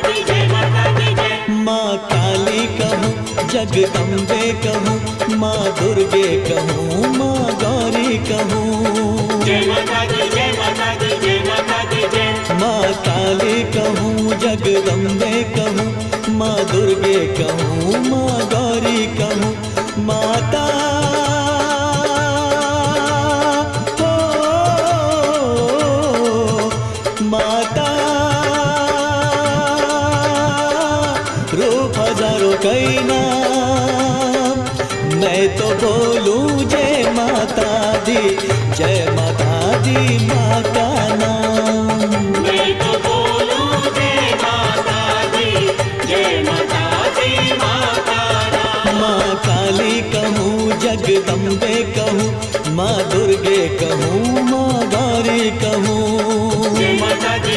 दी, जय माता दी जय। माँ काली कहूँ जगदम्बे कहूँ, माँ दुर्गे कहूँ, माँ गौरी कहूँ। जय माता दी, जय माता दी, जय माता दी जय। माँ काली कहूँ जगदम्बे कहूँ, माँ दुर्गे कहूँ, माँ गौरी कहूँ। माता हो माता, रूप हजारों कई नाम, मैं तो बोलूं जय माता दी, जय माता दी माँ का नाम। मैं तो बोलूं जय माता दी, जय माता दी माँ का नाम। माँ काली कहूँ जगदम्बे कहूँ, माँ दुर्गे कहूँ, माँ गौरी कहूँ। जय माता दी।